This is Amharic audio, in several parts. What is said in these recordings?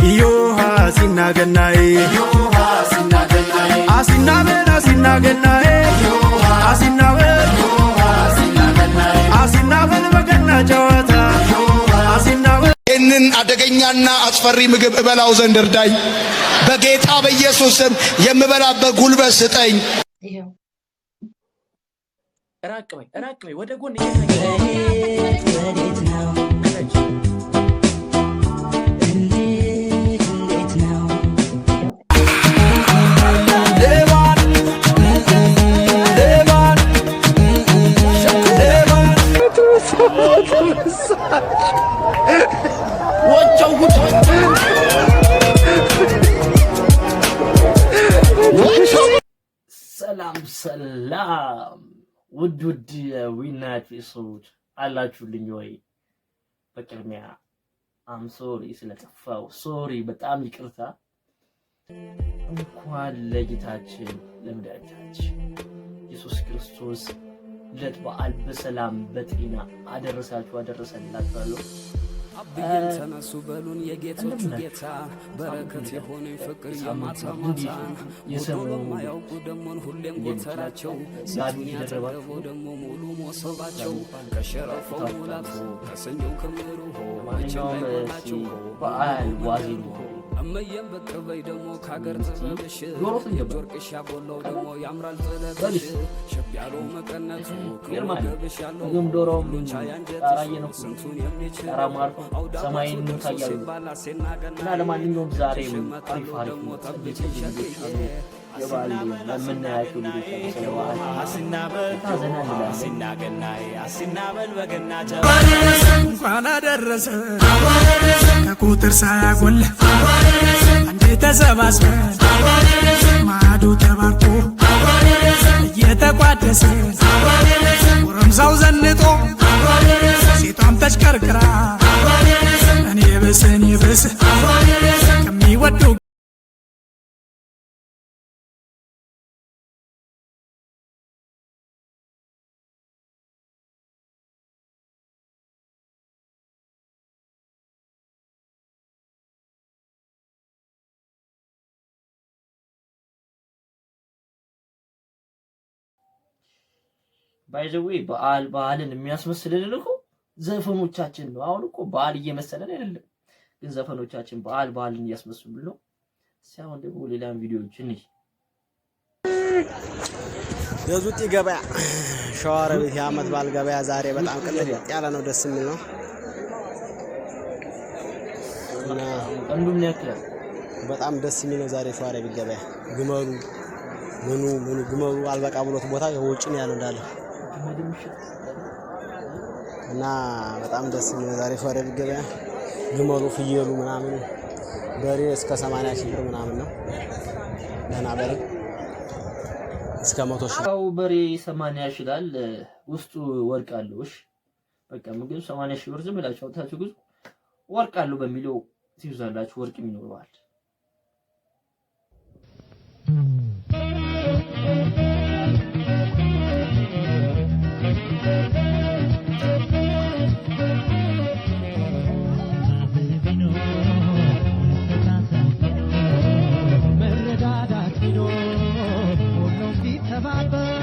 እዮሃ አሲና ገናዬ፣ አሲና በል አሲና ገናዬ፣ አሲና በል አሲና በል በገና ጨዋታ አሲና በል። ይህንን አደገኛና አስፈሪ ምግብ እበላው ዘንድ እርዳኝ። በጌታ በኢየሱስ ስም የምበላበት ጉልበት ስጠኝ። ይኸው። ራቅ በይ፣ ራቅ በይ፣ ወደ ጎን። ወዴት ነው? እልህ እንዴት ነው? ሌባን ሌባን ሌባን። ወቸው ጉድ! ሰላም ሰላም፣ ውድ ውድ የዊናት ቤተሰቦች አላችሁልኝ ወይ? በቅድሚያ I'm sorry ስለጠፋው፣ sorry፣ በጣም ይቅርታ። እንኳን ለጌታችን ለመድኃኒታችን ኢየሱስ ክርስቶስ ልደት በዓል በሰላም በጤና አደረሳችሁ አደረሰንላችኋለሁ። አብዬን ተነሱ በሉን የጌቶቹ ጌታ፣ በረከት የሆነኝ ፍቅር የማታ ማታን ጎዶሎ ማያውቁ ደሞን ሁሌም ጎተራቸው ስንቱን ያጠገበው ደሞ ሙሉ ሞሰባቸው ከሸረፈው ሙላቱ ከሰኞው ክምሩ መቼም ለማንኛውም አይጎላቸው። በዓል ዋዜማ እመየም ብቅ በይ ደሞ ከሀገር ጥበብሽ ዶሮ ስንት ገባ? የጆርቅሽ ያጎላው ደሞ ያምራል ጥለትሽ፣ ሸብ ያለው መቀነቱ ይገርማል። ከወገብሽ ያለው ምግብ ዶሮም ሁሉን ቻይ ጣራ አንጀትሽ እየነኩ ነው። ስንቱን የሚችል ጣራ አርፎ ሰማይን ይታያሉ። እና ለማንኛውም ዛሬም አሪፍ አሪፍ ጸዴ ጸዴ ልጆች አሉ። የበዓል የምናያቸው ልጆች አሉ። ስለ በዓል እና ዘና እንላለን። እንኳን አደረሰ ከቁጥር ሳያጎል አንዴ ተሰባስበን ማዕዱ ተባርኮ እየተቋደሰ ጎረምሳው ዘንጦ ሴቷም ተሽከርክራ እኔ ብስ እኔ ብስ ከሚወዱ By the way በዓል በዓልን የሚያስመስልልን እኮ ዘፈኖቻችን ነው። አሁን እኮ በዓል እየመሰለን አይደለም፣ ግን ዘፈኖቻችን በዓል በዓልን እያስመስሉልን ነው። እስኪ አሁን ደግሞ ሌላም ቪዲዮዎች እንይ። የዙጢ ገበያ ሸዋሮቢት የአመት በዓል ገበያ ዛሬ በጣም ቅልጥ ያለ ነው። ደስ የሚል ነው እና ቀንዱ ምን ያክላል? በጣም ደስ የሚል ነው ዛሬ ሸዋሮቢት ገበያ። ግመሉ ምኑ ምኑ ግመሉ አልበቃ ብሎት ቦታ ውጭ ነው ያለው እንዳለ እና በጣም ደስ የሚል ነው ዛሬ ሸዋሮቢት ገበያ። ግመሉ፣ ፍየሉ ምናምን በሬ እስከ 80 ሺህ ብር ምናምን ነው። ደህና በሬ እስከ 100 ሺህ። ያው በሬ 80 ሺህ ይላል፣ ውስጡ ወርቅ አለው። እሺ በቃ ምግብ 80 ሺህ ብር ዝም ብላችሁ አውጥታችሁ ግዙ። ወርቅ አለው በሚለው ትይዛላችሁ፣ ወርቅም ይኖረዋል። መረዳዳት ቢኖር ሁሉም ቢተባበር፣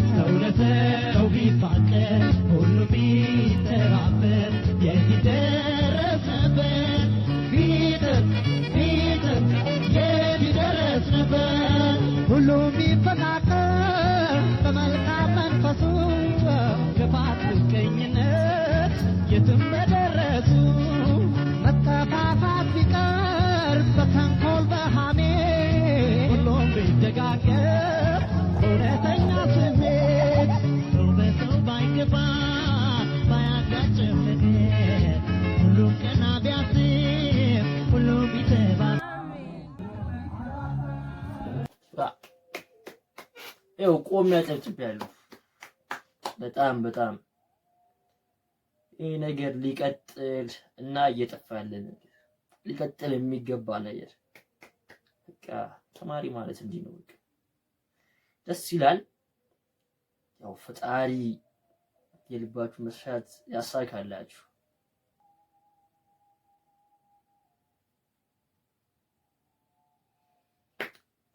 ሰው ለሰው ቢፋቀር፣ ሁሉም ቢተባበር የት ይደረስ ነበር? ቢጥር ቢጥር የት ይደረስ ነበር? ሁሉም ቢፈቃቀር በመልካም መንፈሱ፣ ክፋት ምቀኝነት የትም በደረሱ፣ መጠፋፋት ቢቀር በተንኮል በሐሜት፣ ሁሉም ቢደጋገፍ እውነተኛ ስሜት፣ ሰው በሰው ባይገባ ባያጋጭም ፍቅር፣ ሁሉም ቀና ቢያስብ ሁሉም ቢተባበር። ይኸው ቆሜ አጨብጭቤያለሁ። በጣም በጣም ይህ ነገር ሊቀጥል እና እየጠፋ ያለ ነገር ሊቀጥል የሚገባ ነገር፣ በቃ ተማሪ ማለት እንዲህ ነው። በቃ ደስ ይላል። ያው ፈጣሪ የልባችሁ መሻት ያሳካላችሁ።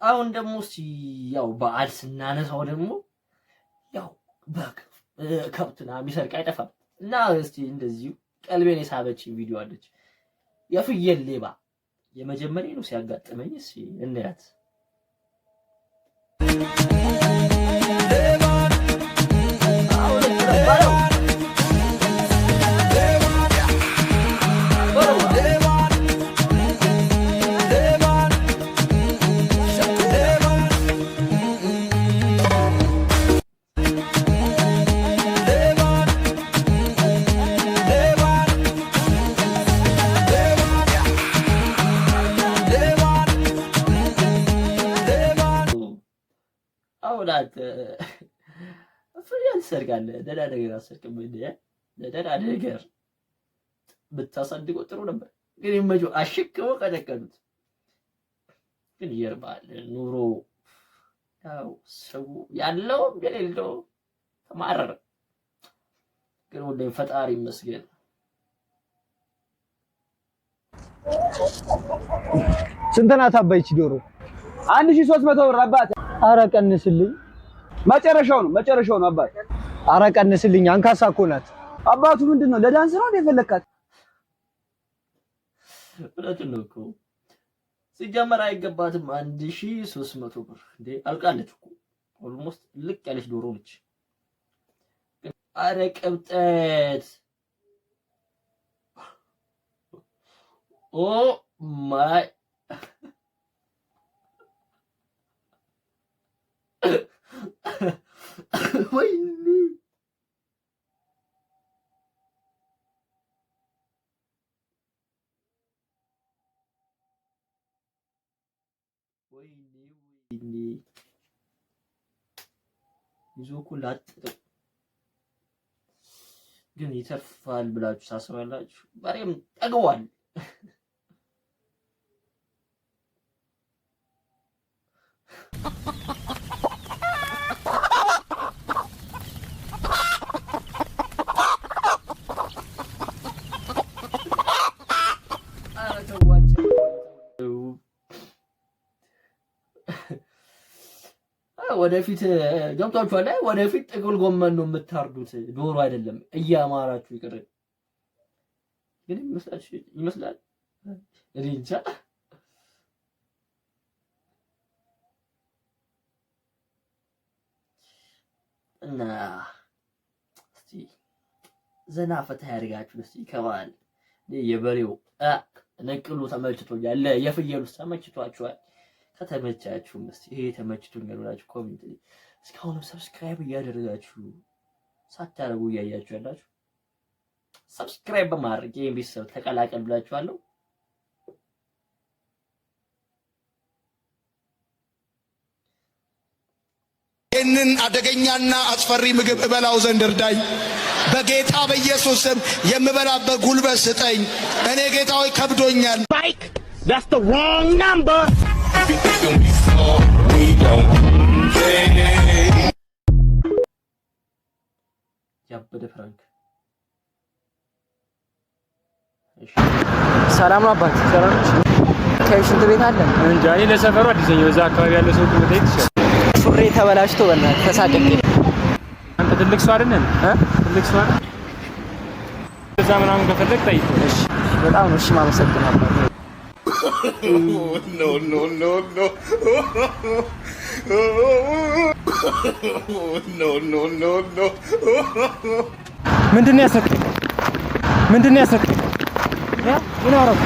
አሁን ደግሞ እስቲ ያው በዓል ስናነሳው ደግሞ ያው በግ ከብትና የሚሰርቅ አይጠፋም እና እስቲ እንደዚሁ ቀልቤን የሳበች ቪዲዮ አለች። የፍየል ሌባ የመጀመሪያ ነው ሲያጋጥመኝ። እስቲ እንያት። አሁን አንተ ፍየል ትሰርቃለህ። ደህና ነገር አትሰርቅም። ደህና ነገር ብታሳድገው ጥሩ ነበር፣ ግን ይመቸው አሽክመው ቀጠቀጡት። ግን ይርባል ኑሮ። ያው ሰው ያለውም የሌለው ተማረረ። ግን ሁሌም ፈጣሪ ይመስገን። ስንት ናት አባይ ይቺ ዶሮ? 1300 ብር አባት። አረ ቀንስልኝ። መጨረሻው ነው መጨረሻው ነው አባት። አረ ቀንስልኝ። አንካሳ እኮ ናት። አባቱ ምንድን ነው ለዳንስ ነው እንደ የፈለካት? እውነቱን ነው እኮ ሲጀመር አይገባትም። 1300 ብር እንዴ አልቃለች እኮ almost ልቅ ያለች ዶሮ ነች። አረ ቅብጠት! Oh my ወይኔ ወይኔ ወይኔ ይዞ እኮ ላጥጠው ግን ይተርፋል ብላችሁ ታስባላችሁ? በሬም ጠግቧል። ኧረ ተዋቸው። ወደፊት ገብቷችኋል። ወደፊት ጥቅል ጎመን ነው የምታርዱት፣ ዶሮ አይደለም። እያማራችሁ ይቅር። ግን ይመስላል እኔ እንጃ። እና እስቲ ዘና ፈታ ያድርጋችሁ። እስቲ ከበዓል የበሬው ነቅሉ ተመችቶኛል፣ የፍየሉ ተመችቷችኋል? ከተመቻችሁም እስቲ ይሄ ተመችቶኛል ብላችሁ comment ላይ እስካሁንም subscribe እያደረጋችሁ ሳታደርጉ እያያችሁ ያላችሁ subscribe በማድረግ ይሄን ቤተሰብ ተቀላቀል ብላችኋለሁ። ይህንን አደገኛና አስፈሪ ምግብ እበላው ዘንድ እርዳኝ። በጌታ በኢየሱስ ስም የምበላበት ጉልበት ስጠኝ። እኔ ጌታ ሆይ ከብዶኛል። That's the wrong number. ያበደ prank። እሺ ሰላም ነው አባት። ሰላም ከሽንት ቤት አለ እንጃ እኔ ለሰፈሩ አዲስ ነኝ። በዛ አካባቢ ያለ ሰው መጠየቅ ይችላል። ሱሬ ተበላሽቶ በእናትህ ተሳቅቄ። አንተ ትልቅ ሰው አይደል? ትልቅ ሰው አይደል? እዛ ምናምን ከፈለግ ጠይቅ። እሺ በጣም ነው እሺ የማመሰግነው አባት። No, no, no, no, no, no, no, no. ምንድን ነው ያሰርከኝ? ምንድን ነው ያሰርከኝ? ምን አደረኩ?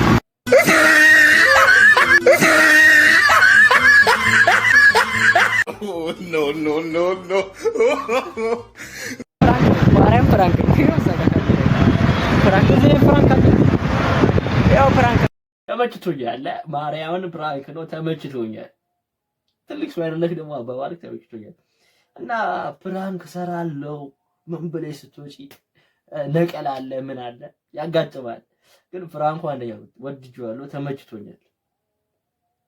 No, no, no, no. ማርያም prank ነው። Prank prank ያው prank ተመችቶኛል። ማርያምን prank ነው፣ ተመችቶኛል። ትልቅ ሰው አይደለህ ደግሞ አባባልክ ተመችቶኛል። እና prank ሰራለው ምን ብለሽ ስትወጪ ነቀል አለ ምን አለ ያጋጥማል። ግን prank ኡ አንደኛ ወድጄዋለሁ፣ ተመችቶኛል።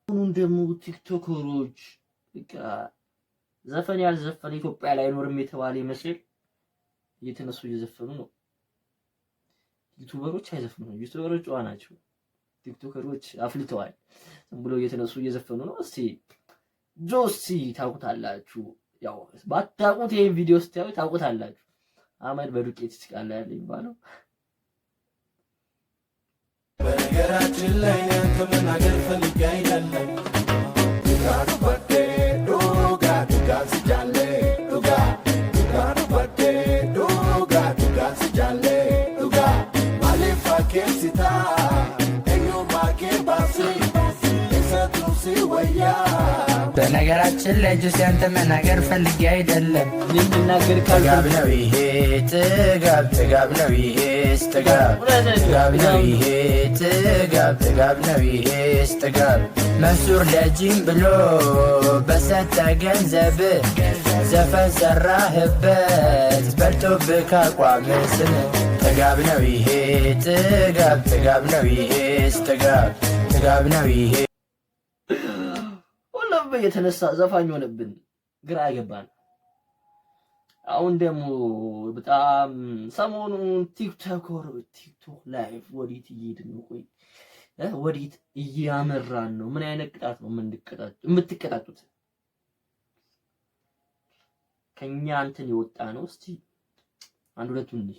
አሁን ደግሞ ቲክቶከሮች በቃ ዘፈን ያልዘፈነ ኢትዮጵያ ላይ አይኖርም የተባለ ይመስል እየተነሱ እየዘፈኑ ነው። ዩቱበሮች አይዘፍኑም። ዩቱበሮች ጨዋ ናቸው። ቲክቶከሮች አፍልተዋል። ዝም ብሎ እየተነሱ እየዘፈኑ ነው። እስቲ ጆሲ ታውቁታላችሁ። ያው ባታውቁት ይሄን ቪዲዮ ስታዩ ታውቁታላችሁ። አመድ በዱቄት ይስቃል ያለ የሚባለው። በነገራችን ላይ አንተ መናገር ፈልጌ አይደለም። Dhugaa dubbadhee dhugaa dhugaa si jaalle dhugaa dhugaa dubbadhee dhugaa dhugaa si jaalle dhugaa maaliif fakkeessitaa eenyummaa kee baasii eessattuu si wayyaa. በነገራችን ላይ ጆሲ አንተ መናገር ፈልጌ አይደለም። ልናገር ጥጋብ ነው ይሄ፣ ጥጋብ ጥጋብ ነው ይሄስ ጥጋብ ጥጋብ ነው ይሄ፣ ጥጋብ ጥጋብ ነው ይሄስ ጥጋብ። መንሱር ለጂም ብሎ በሰጠ ገንዘብ ዘፈን ሰራህበት በልቶብህ ካቋም ስም። ጥጋብ ነው ይሄ፣ ጥጋብ ጥጋብ ነው ይሄስ ጥጋብ ጥጋብ ነው ይሄ። ሁሉም የተነሳ ዘፋኝ ሆነብን፣ ግራ ያገባን። አሁን ደግሞ በጣም ሰሞኑን TikToker ቲክቶክ live ወዴት እየሄድን ነው? ቆይ ወዴት እያመራን ነው? ምን አይነት ቅጣት ነው የምትቀጣጡት? ከኛ እንትን የወጣ ነው። እስቲ አንድ ሁለቱን እንይ።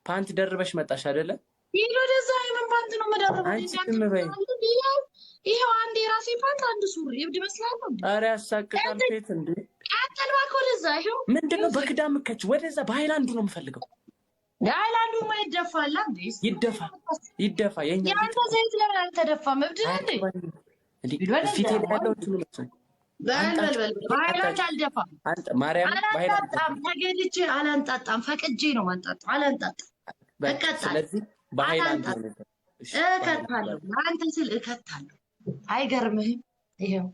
ፓንት ደርበሽ መጣሽ አይደለ? ይሄ ወደዛ የምን ፓንት ነው የምደርበው? አንቺ ዝም በይ። ይኸው አንድ የራሴ ፓንት አንድ ሱሪ። እብድ እመስላለሁ እንዴ? ኧረ ያሳቅቃል። ፌት እንዴ! ቀጥል እባክህ ወደዛ። ይኸው ምንድን ነው በክዳም ከች ወደዛ። በሃይላንዱ ነው የምፈልገው። ሃይላንዱማ ይደፋላ እንዴ? ይደፋ ይደፋ። የኛ የአንተ ዘይት ለምን አልተደፋም? እብድ ነህ እንዴ? እንዴ ፊቴ ላይ ያለው እንትኑ መሰለኝ። በል በል በል፣ በሃይላንድ አልደፋም። አንተ ማርያም በሃይላንድ አላንጣጣም። ተገድጄ አላንጣጣም። ፈቅጄ ነው ማንጣጣ። አላንጣጣም። እቀጣለሁ። ስለዚህ በሃይላንዱ አላንጣጣም። ነው። እሺ፣ እከታለሁ። ለአንተ ስል እከታለሁ። አይገርምህም? ይኸው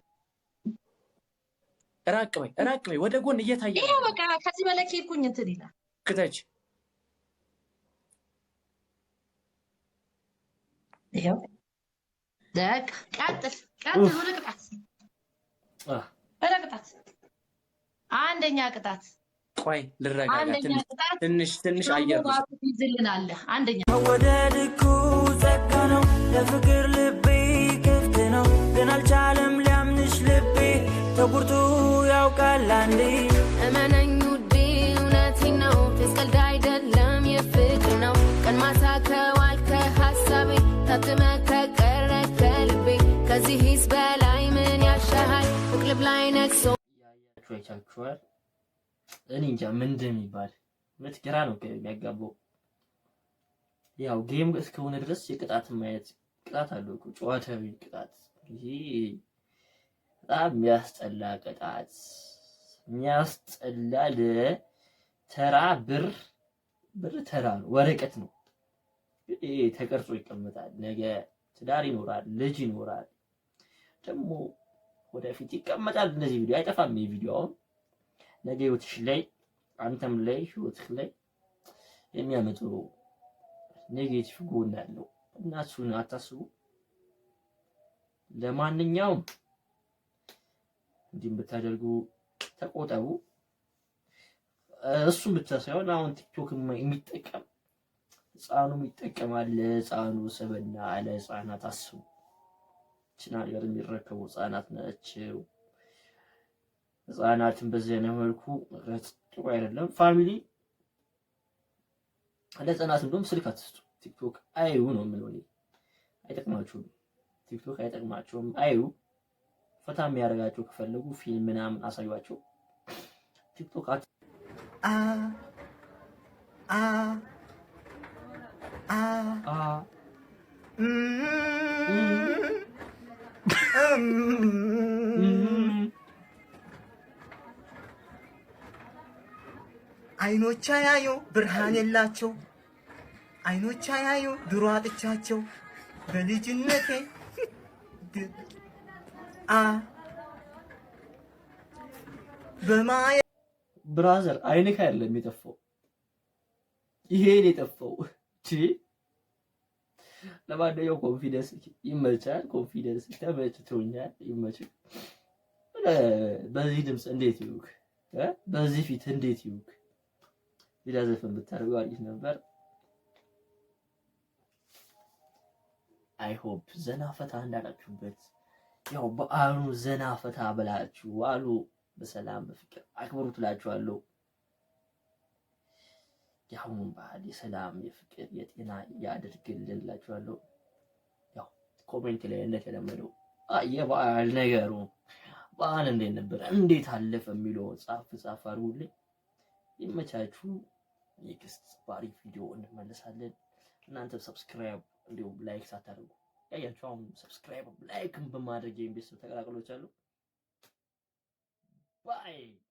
ራቅ በይ ራቅ በይ፣ ወደ ጎን እየታየ ይኸው በቃ ከዚህ በላይ ከሄድኩኝ እንትን ይላል። ክተች። ይኸው በቃ ቀጥል ቀጥል፣ ወደ ቅጣት ወደ ቅጣት። አንደኛ ቅጣት። ቆይ ልረጋጋ። አንደኛ ትንሽ ቅጣት ትንሽ ትንሽ አየር ልውሰድ። ትይዝልናለህ። አንደኛ መወደድ እኮ ጸጋ ነው፣ ለፍቅር ልቤ ክፍት ነው፣ ግን አልቻለም ሊያምንሽ ልቤ፣ ተጎድቶ ያውቃል አንዴ። እመነኝ ውዴ እውነቴን ነው፣ ፌዝ ቀልድ አይደለም የፍቅር ነው። ቀን ማታ ከዋልከ ሀሳቤ ታትመ ከቀረ ከልቤ ከዚህስ በላይ ምን ያሻሃል? ፍቅር ላይ ነግሶ ያያችሁ አይቻችኋል። እኔ እንጃ ምን እንደሚባል፣ እውነት ግራ ነው የሚያጋባው። ያው game እስከሆነ ድረስ የቅጣት ማየት ቅጣት አለው እኮ፣ ጨዋታዊ ቅጣት። ይሄ በጣም የሚያስጠላ ቅጣት፣ የሚያስጠላ ለተራ ብር። ብር ተራ ነው፣ ወረቀት ነው። ይሄ ተቀርጾ ይቀመጣል። ነገ ትዳር ይኖራል፣ ልጅ ይኖራል፣ ደግሞ ወደፊት ይቀመጣል። እንደዚህ ቪዲዮ አይጠፋም። ይሄ ቪዲዮ አሁን ነገ ህይወትሽ ላይ፣ አንተም ላይ፣ ህይወትህ ላይ የሚያመጣው negative ጎን አለው እና እሱን አታስቡ። ለማንኛውም እንዲህም ብታደርጉ ተቆጠቡ። እሱም ብቻ ሳይሆን አሁን ቲክቶክ የሚጠቀም ህፃኑም ይጠቀማል። ለህፃኑ ስብና ለህፃናት አስቡ። ይችን ሀገር የሚረከቡ ህፃናት ናቸው። ህፃናትን በዚህ አይነት መልኩ መቅረጽ ጥሩ አይደለም። Family፣ ለህፃናት እንደውም ስልክ አትስጡ። ቲክቶክ አዩ ነው የምለው እኔ። አይጠቅማችሁም። ቲክቶክ አይጠቅማችሁም። አዩ። ፈታ የሚያደርጋቸው ከፈለጉ ፊልም ምናምን አሳዩአቸው። ቲክቶክ አ አ አ አ እም እም አይኖች ያዩ ብርሃን የላቸው፣ አይኖች ያዩ ድሮ አጥቻቸው በልጅነቴ አ በማየ Brother፣ አይንህ አይደለም የጠፋው፣ ይሄን የጠፋው። ቺ ለማንኛውም confidence ይመቻል። Confidence ተመችቶኛል። ይመችል። በዚህ ድምፅ እንዴት ይውክ? በዚህ ፊት እንዴት ይውክ? ሌላ ዘፈን ብታደርገው አሪፍ ነበር። I hope ዘና ፈታ እንዳላችሁበት ያው በዓሉ ዘና ፈታ ብላችሁ ዋሉ፣ በሰላም በፍቅር አክብሩ ትላችኋለሁ። የአሁኑን በዓል የሰላም የፍቅር የጤና ያድርግልን እላችኋለሁ። ያው comment ላይ እንደተለመደው የበዓል ነገሩ በዓል እንዴት ነበር፣ እንዴት አለፈ የሚለውን ጻፍ ጻፍ አድርጉልኝ። ይመቻችሁ። Next በአሪፍ ቪዲዮ እንመለሳለን። እናንተም subscribe እንዲሁም like ሳታደርጉ ያያችሁ አሁን subscribe like ም በማድረግ ይህን ቤተሰብ ተቀላቅሎች አሉ። Bye.